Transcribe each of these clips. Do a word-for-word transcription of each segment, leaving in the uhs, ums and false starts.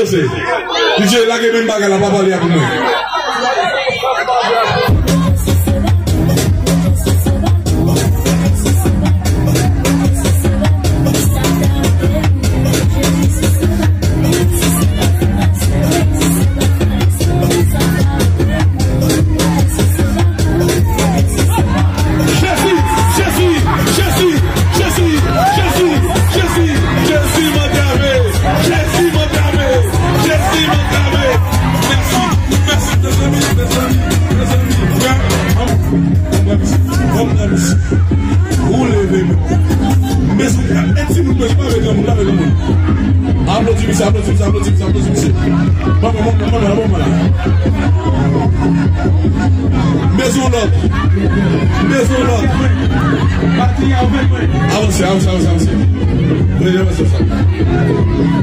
D J, lage menm bagay la, pa pale ak mwen. Jezi, Jezi, Jezi, Jezi, Jezi, Jezi, Jezi, Jezi, mwen te ave. Jezi, mwen te ave. Jezi, mwen te ave. Mèsi, mèsi, mezanmi, mezanmi, mezanmi. Frè, ban m, ban m nan misye. Ou leve men. Mezanmi, e timoun, mezanmi, pa vle granmoun, pa vle granmoun. Aplodi misye, aplodi misye, aplodi misye, aplodi misye. Manman, manman, manman, manman la. Mezon lòt. Mezon lòt. Avanse, avanse, avanse, avanse. Mwen, mwen, mwen, mwen.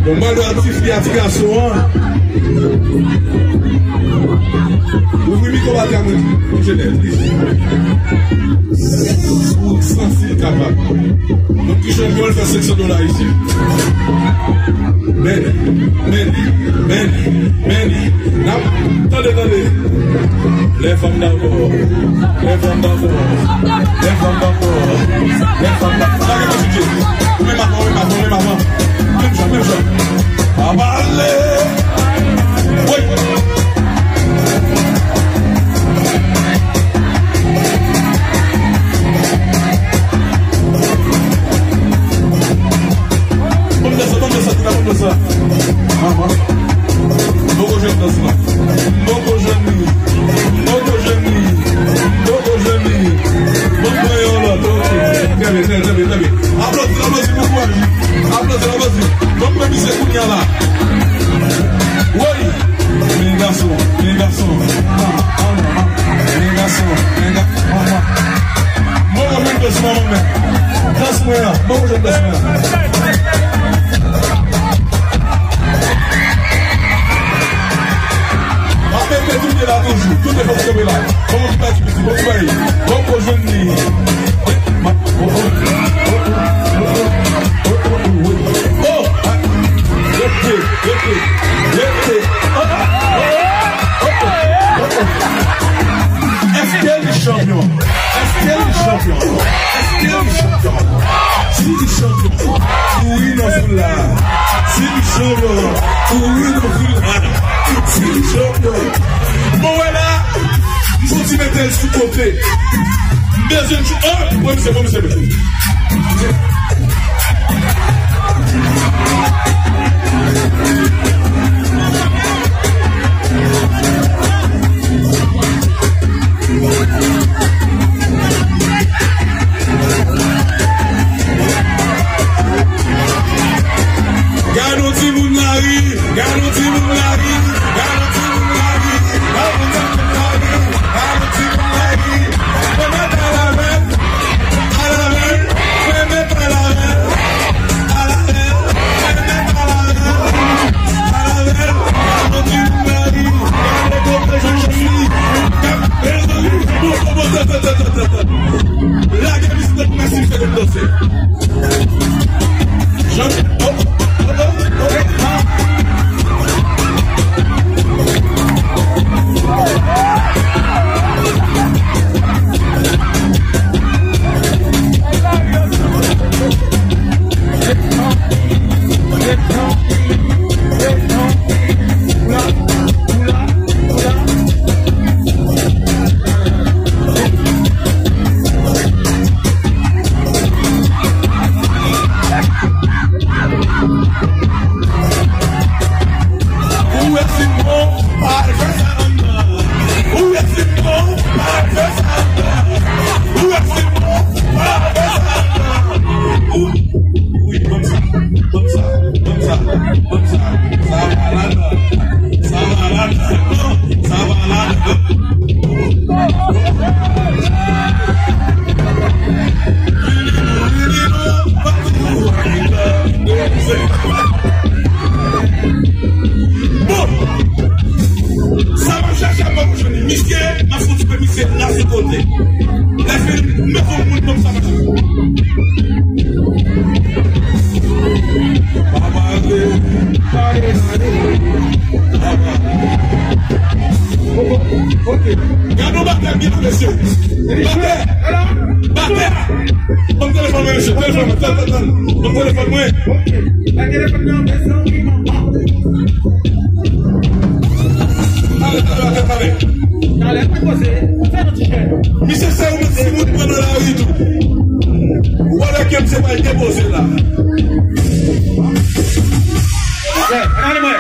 Bon, mwen, mwen, ti fi a, ti gason an. Ouvri mikwo a, mwen, mwen, mwen, plis. Ou santi l kapab. Donk, ki jan pou l fè senk san dola isi? Men, men, men, men. N ap, tande, tande. Lè fanm dakò. Lè fanm dakò. Lè fanm dakò. Lè fanm dakò. Lage mwen sou pye. Ou menm avan, ou menm avan, ou menm avan. Menm jan, menm jan. Pa pale. Woy. Ban m dans sa, ban m dans sa, Tina, ban m dans sa. Manman. M poko jwenn dans la. M poko jwenn li. M poko jwenn li. M poko jwenn li. Ban m pran yon lòt, ok. Trè byen, trè, trè byen, trè byen. Aplodi, aplodi pou kouraj li. Aplodi, aplodi. Ban m pran misye kounye a la. Woy! Men gason, men gason. Ah, ah, ah. Men gason, men gason. Ah, ah. Mwen, mwen, mwen, dans mwen, mwen. Dans mwen an. Mwen, mwen, dans mwen an. Mwen mete tout la toujou. Tout efò ki kenbe la. Kòman ki pa di piti? Bon, ki bay? Bon, pou jwenn li. Oh, oh, oh, oh, oh, oh, oh, oh, oh, oh. Oh, ah. Rete, rete, rete. Oh, oh, oh, oh, oh, oh. Èske li chanpyon? Èske li chanpyon? Èske li chanpyon? Si li chanpyon, kouri nan foul la. Si li chanpyon, kouri nan foul la. Si li chanpyon. Bon, wè la, m soti mete l sou kote. M bezwen di, oh, bon, se bon, se bon. Gade yon timoun lari, gade yon timoun lari, gade yon timoun lari, gade yon timoun lari, gade yon timoun lari. Mwen mèt alavèl, alavèl, mwen mèt alavèl. Lage misye, mèsi, se konn danse. Jan, oh, oh, oh, oh, oh. Mesye, batè! Batè! Ban m telefòn mwen, mesye, telefòn mwen, tann, tann, tann. Ban m telefòn mwen. Talè, talè, talè, talè. Misye se yon timoun pran nan lari tou. Ou pa wè ke misye pral depoze la. Yeah, ann ale mwen.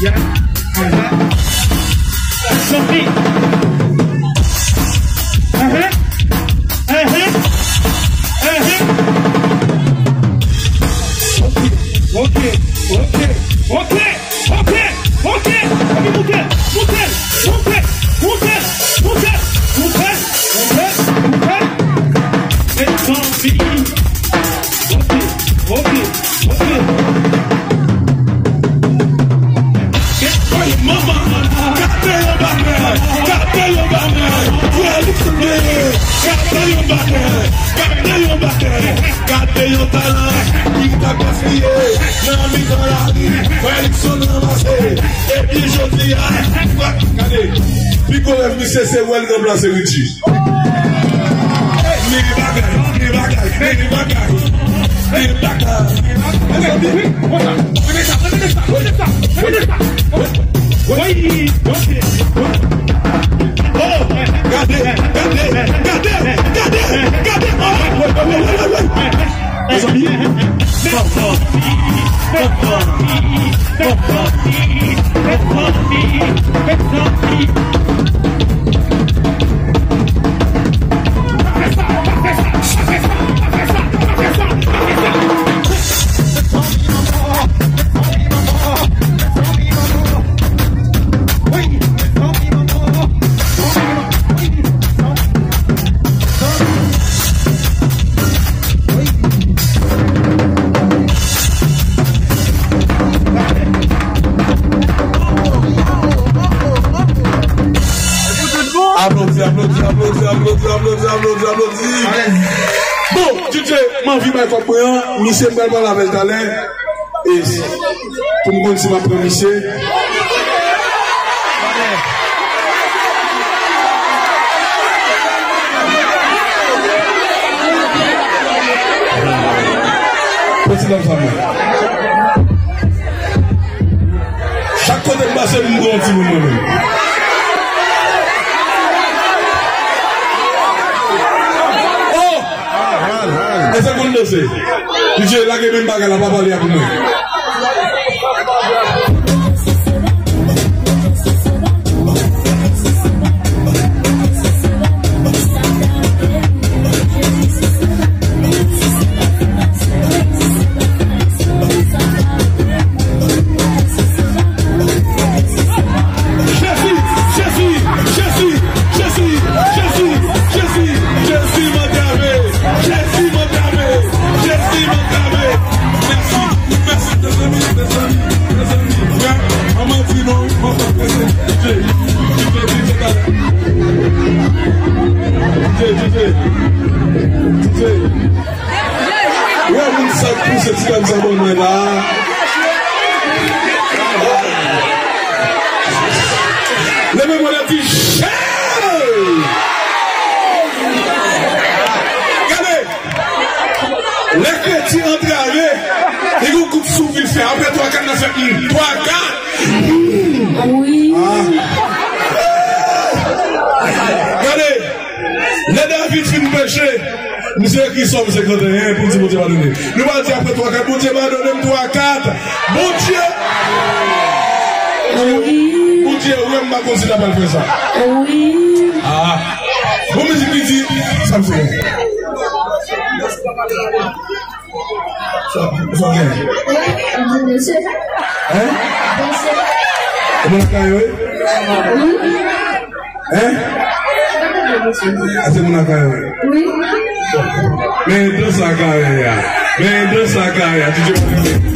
Yeah. Aha. Something. Aha. Aha. Aha. Ok, ok, ok, ok. Ok, ok, ok, moute, moute, moute, moute, moute, moute, moute, moute. Mezanmi. Ok, ok, ok. Ay, manman, gade yon bagay, gade yon bagay. Frè Lix, gade yon bagay, gade yon bagay. Gade yon talan ki ta gaspiye nan mitan lari, Frè Lixon ranmase. Epi jodi a, gade, pi gwo rèv misye se wè l ranplase Richie. Men bagay, men bagay, men bagay, men bagay. Mezanmi, oh, gade, gade, gade, gade, gade, oh, wè, wè, wè, wè, wè. Mezanmi, fanfan, fanfan, fanfan, fanfan, fanfan. Pa fè sa, pa fè sa, pa fè sa, pa fè sa, pa fè sa, pa fè sa. Aplodi, aplodi, aplodi, aplodi, aplodi, aplodi, aplodi. Bon, D J, m anvi bay kòb mwen an, misye m pral pale avè l talè. E pou m konn si m ap pran misye. Pran ti dam sa mwen. Chak kote m pase, m pran yon timoun mwen menm. Oh! Èske konn danse? D J, lage menm bagay la, pa pale a pou mwen. Jezi, Jezi, Jezi, Jezi, Jezi, m antrave, Jezi, m antrave, Jezi, m antrave. Mèsi, mèsi, mezanmi, mezanmi, mezanmi. Frè, manman di non, manman prese. D J, D J, D J, D J. Wè moun sa k pouse ti dam sa ban mwen la. Leve mwen la di, "Chè!" Gade, lè kretyen antrave, li gon kout souf li fè. Apre twa kat, nan fè, hmm, twa kat. Wi. Ah. Gade, lè David fin peche, misye ekri Sòm senkanteyen pou l di Bondye padone. Nou pa di apre twa kat, Bondye padone m twa kat. Bondye, Bondye wè m pa konn si l ap al fè sa. Wi. Ah. Bon mizik li di, sa m fè. Sa, sa gen. Hein? Ou moun lakay yo, wi? Hein? A se moun lakay yo, wi? Wi. Men dans lakay yo, ya. Men dans lakay yo, ya. Ti Dye mwen renmen.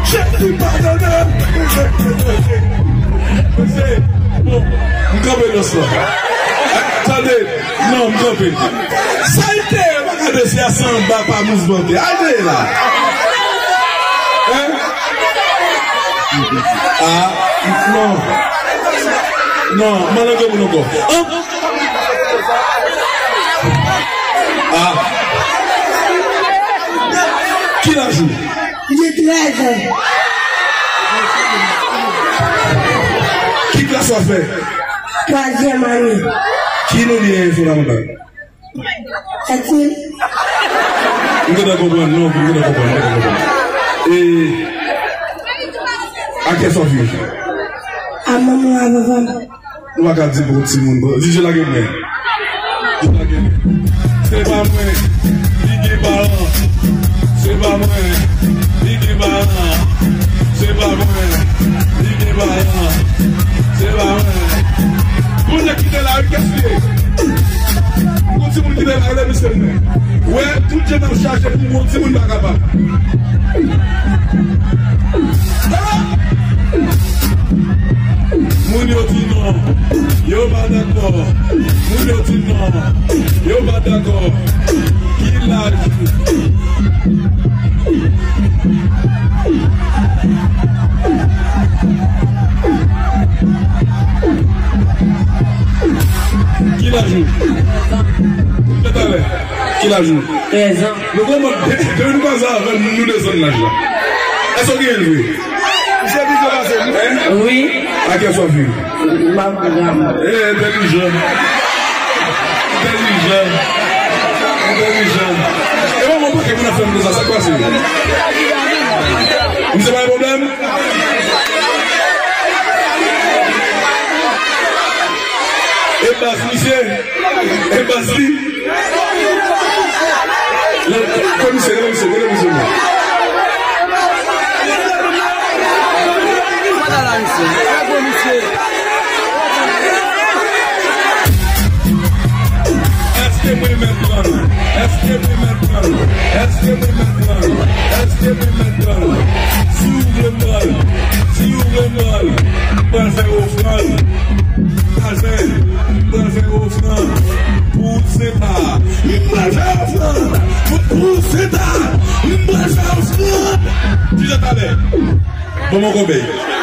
Jezi padone m. Mesye, bon, m kanpe nan sa. Tande, non, m kanpe. Sa l te ye, pa gade si a sanba pa mouvmante. Al veye la. Hein? Ah, non. Non, m anlè moun ankò. An? Ah. Ki laj ou? Li gen trèz an. Ki klas w ap fè? Twazyèm ane. Ki non li ye, fondamental? Ètil. M gentan konprann, non, m gentan konprann, m gentan konprann. E, a kiyès w ap viv? A manman m, a papa m. Nou pa ka di pou timoun, bon, D J lage mwen. Lage mwen. Se pa mwen ki gen paran. Se pa mwen ki gen paran. Se pa mwen ki gen paran. Se pa mwen. Moun nan ki te la, wi, kès li ye? Gon timoun ki te la, rele misye. Wè, tout jan n ap chache pou gon timoun pa kapab. Moun yo di non. Yo pa dakò. Moun yo di non. Yo pa dakò. Ki laj ou? Ki laj ou? Talè. Ki laj ou? Trèz an. Nou konprann, depi nou koze avè l, nou desann laj la. Èske w gen l vre? Misye pi vye pase m. Hein? Wi. A kiyès w ap viv? M ap viv avè m. Eh, entèlijan. Entèlijan. Entèlijan. E mwen, mwen, pa gen moun ap fè m konsa, sa k pase? Misye pa gen pwoblèm? E baz misye? E baz li? Komisè, komisè, komisè. Èske mwen mèt pran l? Èske mwen mèt pran l? Èske mwen mèt pran l? Èske mwen mèt pran l? Si w vle m pran l, si w vle m pran l, m pral fè ofrann. M pral fè, m pral fè ofrann pou Seta. M pral fè ofrann pou Seta. M pral fè ofrann. Ki jan talè? Ban m yon kòbèy.